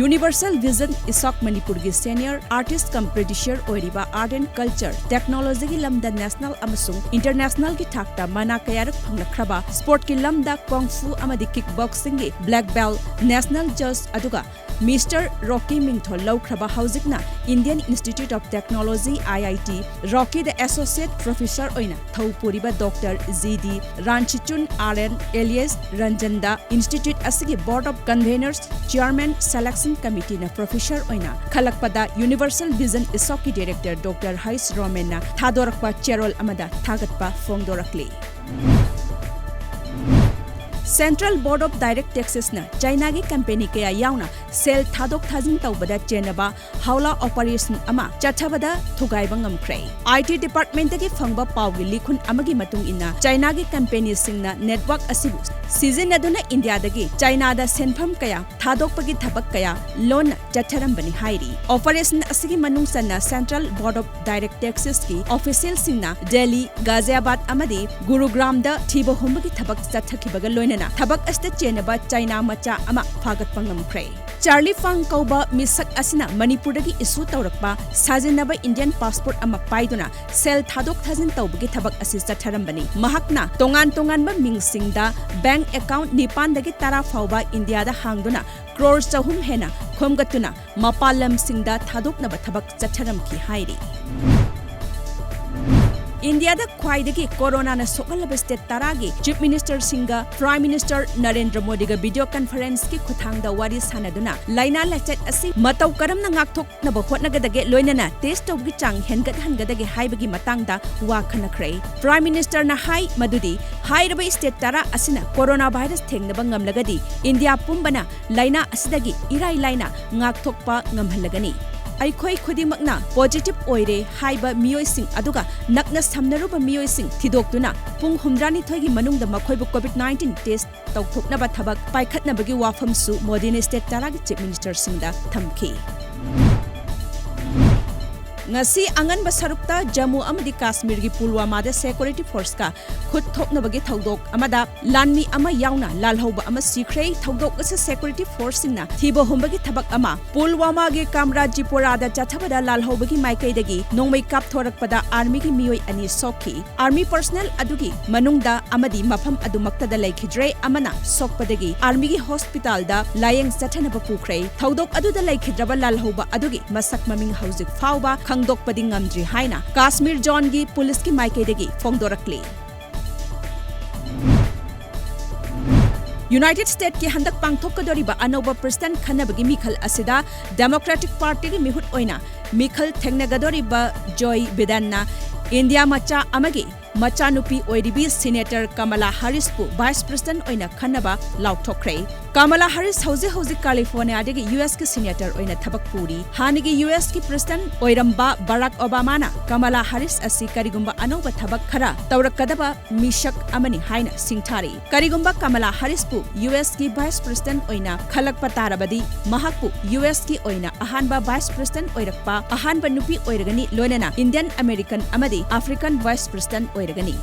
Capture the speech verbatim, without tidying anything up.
Universal Vision ꯏꯁꯣꯛ ꯃꯅꯤꯄꯨꯔꯒꯤ senior artist cum producer ꯑꯣꯏꯔꯤꯕ art and culture, technologyꯒꯤ ꯂꯝꯗ national ꯑꯃꯁꯨꯡ internationalꯒꯤ ꯊꯥꯛꯇ ꯃꯅꯥ ꯀꯌꯥꯔꯛ ꯐꯪꯂꯛꯈ꯭ꯔꯕ sportꯀꯤ ꯂꯝꯗ kung fu ꯑꯃꯗꯤ kickboxingꯒꯤ black belt, national judge ꯑꯗꯨꯒ Mister Rocky ꯃꯤꯡꯊꯣꯜ ꯂꯧꯈ꯭ꯔꯕ, ꯍꯧꯖꯤꯛꯅ Indian Institute of Technology, IIT, Rockyꯗ associate professor ꯑꯣꯏꯅ ꯊꯧ ꯄꯨꯔꯤꯕ Doctor G D ꯔꯥꯟꯆꯤꯆꯨꯟ, R N alias ꯔꯟꯖꯟꯗ Institute ꯑꯁꯤꯒꯤ Board of Conveners, Chairman, Selection Committeeꯅ professor ꯑꯣꯏꯅ ꯈꯜꯂꯛꯄꯗ Universal Vision ꯏꯁꯣꯛꯀꯤ director Doctor H Romanꯅ ꯊꯥꯗꯣꯔꯛꯄ ꯆꯦꯔꯣꯜ ꯑꯃꯗ ꯊꯥꯒꯠꯄ ꯐꯣꯡꯗꯣꯔꯛꯂꯤ꯫ Central Board of Direct Taxesꯅ ꯆꯥꯏꯅꯥꯒꯤ company ꯀꯌꯥ ꯌꯥꯎꯅ ꯁꯦꯜ ꯊꯥꯗꯣꯛ ꯊꯥꯖꯤꯟ ꯇꯧꯕꯗ ꯆꯦꯟꯅꯕ ꯍꯧꯂꯥ operation ꯑꯃ ꯆꯠꯊꯕꯗ ꯊꯨꯒꯥꯏꯕ ꯉꯝꯈ꯭ꯔꯦ꯫ IT departmentꯇꯒꯤ ꯐꯪꯕ ꯄꯥꯎꯒꯤ ꯂꯤꯈꯨꯟ ꯑꯃꯒꯤ ꯃꯇꯨꯡ ꯏꯟꯅ, ꯆꯥꯏꯅꯥꯒꯤ companyꯁꯤꯡꯅ network ꯑꯁꯤꯕꯨ ꯁꯤꯖꯤꯟꯅꯗꯨꯅ ꯏꯟꯗꯤꯌꯥꯗꯒꯤ ꯆꯥꯏꯅꯥꯗ ꯁꯦꯟꯐꯝ ꯀꯌꯥ ꯊꯥꯗꯣꯛꯄꯒꯤ ꯊꯕꯛ ꯀꯌꯥ ꯂꯣꯟꯅ ꯆꯠꯊꯔꯝꯕꯅꯤ ꯍꯥꯏꯔꯤ꯫ Operation ꯑꯁꯤꯒꯤ ꯃꯅꯨꯡ ꯆꯟꯅ Central Board of Direct Taxesꯀꯤ officialꯁꯤꯡꯅ Delhi, Ghaziabad ꯑꯃꯗꯤ ꯒꯨꯔꯨꯒ꯭ꯔꯥꯝꯗ ꯊꯤꯕ ꯍꯨꯝꯕꯒꯤ ꯊꯕꯛ ꯆꯠꯊꯈꯤꯕꯒ ꯂꯣꯏꯅꯅ ꯊꯕꯛ ꯑꯁꯤꯗ ꯆꯦꯟꯅꯕ ꯆꯥꯏꯅꯥ ꯃꯆꯥ ꯑꯃ ꯐꯥꯒꯠꯄ ꯉꯝꯈ꯭ꯔꯦ꯫ ꯆꯥꯔꯂꯤ ꯐꯥꯡ ꯀꯧꯕ ꯃꯤꯁꯛ ꯑꯁꯤꯅ ꯃꯅꯤꯄꯨꯔꯗꯒꯤ issue ꯇꯧꯔꯛꯄ ꯁꯥꯖꯤꯟꯅꯕ Indian passport ꯑꯃ ꯄꯥꯏꯗꯨꯅ ꯁꯦꯜ ꯊꯥꯗꯣꯛ ꯊꯥꯖꯤꯟ ꯇꯧꯕꯒꯤ ꯊꯕꯛ ꯑꯁꯤ ꯆꯠꯊꯔꯝꯕꯅꯤ꯫ ꯃꯍꯥꯛꯅ ꯇꯣꯉꯥꯟ ꯇꯣꯉꯥꯟꯕ ꯃꯤꯡꯁꯤꯡꯗ bank account ꯅꯤꯄꯥꯟꯗꯒꯤ ꯇꯔꯥ ꯐꯥꯎꯕ ꯏꯟꯗꯤꯌꯥꯗ ꯍꯥꯡꯗꯨꯅ ꯀ꯭ꯔꯣꯔ ꯆꯍꯨꯝ ꯍꯦꯟꯅ ꯈꯣꯝꯒꯠꯇꯨꯅ ꯃꯄꯥꯟ ꯂꯝꯁꯤꯡꯗ ꯊꯥꯗꯣꯛꯅꯕ ꯊꯕꯛ ꯆꯠꯊꯔꯝꯈꯤ ꯍꯥꯏꯔꯤ꯫ ꯏꯟꯗꯤꯌꯥꯗ ꯈ꯭ꯋꯥꯏꯗꯒꯤ ꯀꯣꯔꯣꯅꯥꯅ ꯁꯣꯛꯍꯜꯂꯕ state ꯇꯔꯥꯒꯤ chief ministerꯁꯤꯡꯒ Prime Minister Narendra ꯃꯣꯗꯤꯒ video conferenceꯀꯤ ꯈꯨꯠꯊꯥꯡꯗ ꯋꯥꯔꯤ ꯁꯥꯟꯅꯗꯨꯅ ꯂꯥꯏꯅꯥ ꯂꯥꯏꯆꯠ ꯑꯁꯤ ꯃꯇꯧ ꯀꯔꯝꯅ ꯉꯥꯛꯊꯣꯛꯅꯕ ꯍꯣꯠꯅꯒꯗꯒꯦ, ꯂꯣꯏꯅꯅ test ꯇꯧꯕꯒꯤ ꯆꯥꯡ ꯍꯦꯟꯒꯠꯍꯟꯒꯗꯒꯦ ꯍꯥꯏꯕꯒꯤ ꯃꯇꯥꯡꯗ ꯋꯥ ꯈꯟꯅꯈ꯭ꯔꯦ꯫ Prime Ministerꯅ ꯍꯥꯏ ꯃꯗꯨꯗꯤ ꯍꯥꯏꯔꯤꯕ state ꯇꯔꯥ ꯑꯁꯤꯅ ꯀꯣꯔꯣꯅꯥ virus ꯊꯦꯡꯅꯕ ꯉꯝꯂꯒꯗꯤ ꯏꯟꯗꯤꯌꯥ ꯄꯨꯝꯕꯅ ꯂꯥꯏꯅꯥ ꯑꯁꯤꯗꯒꯤ ꯏꯔꯥꯏ ꯂꯥꯏꯅ ꯉꯥꯛꯊꯣꯛꯄ ꯉꯝꯍꯜꯂꯒꯅꯤ꯫ ꯑꯩꯈꯣꯏ ꯈꯨꯗꯤꯡꯃꯛꯅ positive ꯑꯣꯏꯔꯦ ꯍꯥꯏꯕ ꯃꯤꯑꯣꯏꯁꯤꯡ ꯑꯗꯨꯒ ꯅꯛꯅ ꯁꯝꯅꯔꯨꯕ ꯃꯤꯑꯣꯏꯁꯤꯡ ꯊꯤꯗꯣꯛꯇꯨꯅ ꯄꯨꯡ ꯍꯨꯝꯗ꯭ꯔꯥꯅꯤꯊꯣꯏꯒꯤ ꯃꯅꯨꯡꯗ ꯃꯈꯣꯏꯕꯨ COVID nineteen test ꯇꯧꯊꯣꯛꯅꯕ ꯊꯕꯛ ꯄꯥꯏꯈꯠꯅꯕꯒꯤ ꯋꯥꯐꯝꯁꯨ ꯃꯣꯗꯤꯅ state ꯇꯔꯥꯒꯤ chief ministerꯁꯤꯡꯗ ꯊꯝꯈꯤ꯫ ꯉꯁꯤ ꯑꯉꯟꯕ ꯁꯔꯨꯛꯇ ꯖꯝꯃꯨ ꯑꯃꯗꯤ ꯀꯥꯁꯃꯤꯔꯒꯤ ꯄꯨꯜꯋꯥꯃꯥꯗ ꯁꯦꯀ꯭ꯌꯨꯔꯤꯇꯤ ꯐꯣꯔꯁꯀ ꯈꯨꯠ ꯊꯣꯛꯅꯕꯒꯤ ꯊꯧꯗꯣꯛ ꯑꯃꯗ ꯂꯥꯟꯃꯤ ꯑꯃ ꯌꯥꯎꯅ ꯂꯥꯜꯍꯧꯕ ꯑꯃ ꯁꯤꯈ꯭ꯔꯦ꯫ ꯊꯧꯗꯣꯛ ꯑꯁꯤ ꯁꯦꯀ꯭ꯌꯨꯔꯤꯇꯤ ꯐꯣꯔꯁꯁꯤꯡꯅ ꯊꯤꯕ ꯍꯨꯝꯕꯒꯤ ꯊꯕꯛ ꯑꯃ ꯄꯨꯜꯋꯥꯃꯥꯒꯤ ꯀꯥꯝꯔꯥꯖꯤꯄꯣꯔꯥꯗ ꯆꯠꯊꯕꯗ ꯂꯥꯜꯍꯧꯕꯒꯤ ꯃꯥꯏꯀꯩꯗꯒꯤ ꯅꯣꯡꯃꯩ ꯀꯥꯞꯊꯣꯔꯛꯄꯗ ꯑꯥꯔꯃꯤꯒꯤ ꯃꯤꯑꯣꯏ ꯑꯅꯤ ꯁꯣꯛꯈꯤ꯫ ꯑꯥꯔꯃꯤ ꯄꯔꯁꯅꯦꯜ ꯑꯗꯨꯒꯤ ꯃꯅꯨꯡꯗ ꯑꯃꯗꯤ ꯃꯐꯝ ꯑꯗꯨꯃꯛꯇꯗ ꯂꯩꯈꯤꯗ꯭ꯔꯦ꯫ ꯑꯃꯅ ꯁꯣꯛꯄꯗꯒꯤ ꯑꯥꯔꯃꯤꯒꯤ ꯍꯣꯁꯄꯤꯇꯥꯜꯗ ꯂꯥꯌꯦꯡ ꯆꯠꯊꯅꯕ ꯄꯨꯈ꯭ꯔꯦ꯫ ꯊꯧꯗꯣꯛ ꯑꯗꯨꯗ ꯂꯩꯈꯤꯗ꯭ꯔꯕ ꯂꯥꯜꯍꯧꯕ ꯑꯗꯨꯒꯤ ꯃꯁꯛ ꯃꯃꯤꯡ ꯍꯧꯖꯤꯛ ꯐꯥꯎꯕ ꯈꯪꯗꯣꯛꯄꯗꯤ ꯉꯝꯗ꯭ꯔꯤ ꯍꯥꯏꯅ ꯀꯥꯁꯃꯤꯔ ꯖꯣꯟꯒꯤ ꯄꯨꯂꯤꯁꯀꯤ ꯃꯥꯏꯀꯩꯗꯒꯤ ꯐꯣꯡꯗꯣꯔꯛꯂꯤ꯫ ꯌꯨꯅꯥꯏꯇꯦꯗ ꯁ꯭ꯇꯦꯠꯀꯤ ꯍꯟꯗꯛ ꯄꯥꯡꯊꯣꯛꯀꯗꯧꯔꯤꯕ ꯑꯅꯧꯕ ꯄ꯭ꯔꯦꯁꯤꯗꯦꯟꯠ ꯈꯟꯅꯕꯒꯤ ꯃꯤꯈꯜ ꯑꯁꯤꯗ ꯗꯦꯃꯣꯀ꯭ꯔꯦꯇꯤꯛ ꯄꯥꯔꯇꯤꯒꯤ ꯃꯤꯍꯨꯠ ꯑꯣꯏꯅ ꯃꯤꯈꯜ ꯊꯦꯡꯅꯒꯗꯧꯔꯤꯕ ꯖꯣꯏ ꯕꯤꯗꯦꯟꯅ ꯏꯟꯗꯤꯌꯥ ꯃꯆꯥ ꯑꯃꯒꯤ ꯃꯆꯥꯅꯨꯄꯤ ꯑꯣꯏꯔꯤꯕꯤ ꯁꯤꯅꯦꯇꯔ ꯀꯃꯂꯥ ꯍꯥꯔꯤꯁꯄꯨ ꯚꯥꯏꯁ ꯄ꯭ꯔꯦꯁꯤꯗꯦꯟꯠ ꯑꯣꯏꯅ ꯈꯟꯅꯕ ꯂꯥꯎꯊꯣꯛꯈ꯭ꯔꯦ꯫ ꯀꯃꯂꯥ ꯍꯥꯔꯤꯁ ꯍꯧꯖꯤꯛ ꯍꯧꯖꯤꯛ ꯀꯥꯂꯤꯐꯣꯔꯅꯤꯌꯥꯗꯒꯤ ꯌꯨ ꯑꯦꯁꯀꯤ ꯁꯤꯅꯦꯇꯔ ꯑꯣꯏꯅ ꯊꯕꯛ ꯄꯨꯔꯤ꯫ ꯍꯥꯟꯅꯒꯤ ꯌꯨ ꯑꯦꯁꯀꯤ ꯄ꯭ꯔꯦꯁꯤꯗꯦꯟꯠ ꯑꯣꯏꯔꯝꯕ ꯕꯔꯥꯛ ꯑꯣꯕꯥꯃꯥꯅ ꯀꯃꯂꯥ ꯍꯥꯔꯤꯁ ꯑꯁꯤ ꯀꯔꯤꯒꯨꯝꯕ ꯑꯅꯧꯕ ꯊꯕꯛ ꯈꯔ ꯇꯧꯔꯛꯀꯗꯕ ꯃꯤꯁꯛ ꯑꯃꯅꯤ ꯍꯥꯏꯅ ꯁꯤꯡꯊꯥꯔꯤ꯫ ꯀꯔꯤꯒꯨꯝꯕ ꯀꯃꯂꯥ ꯍꯥꯔꯤꯁꯄꯨ ꯌꯨ ꯑꯦꯁꯀꯤ ꯚꯥꯏꯁ ꯄ꯭ꯔꯦꯁꯤꯗꯦꯟꯠ ꯑꯣꯏꯅ ꯈꯜꯂꯛꯄ ꯇꯥꯔꯕꯗꯤ, ꯃꯍꯥꯛꯄꯨ ꯌꯨ ꯑꯦꯁꯀꯤ ꯑꯣꯏꯅ ꯑꯍꯥꯟꯕ ꯚꯥꯏꯁ ꯄ꯭ꯔꯦꯁꯤꯗꯦꯟꯠ ꯑꯣꯏꯔꯛꯄ ꯑꯍꯥꯟꯕ ꯅꯨꯄꯤ ꯑꯣꯏꯔꯒꯅꯤ, ꯂꯣꯏꯅꯅ ꯏꯟꯗꯤꯌꯟ ꯑꯃꯦꯔꯤꯀꯟ ꯑꯃꯗꯤ ꯑꯐ꯭ꯔꯤꯀꯟ ꯚꯥꯏꯁ ꯄ꯭ꯔꯦꯁꯤꯗꯦꯟꯠ ꯑꯣꯏꯔꯒꯅꯤ꯫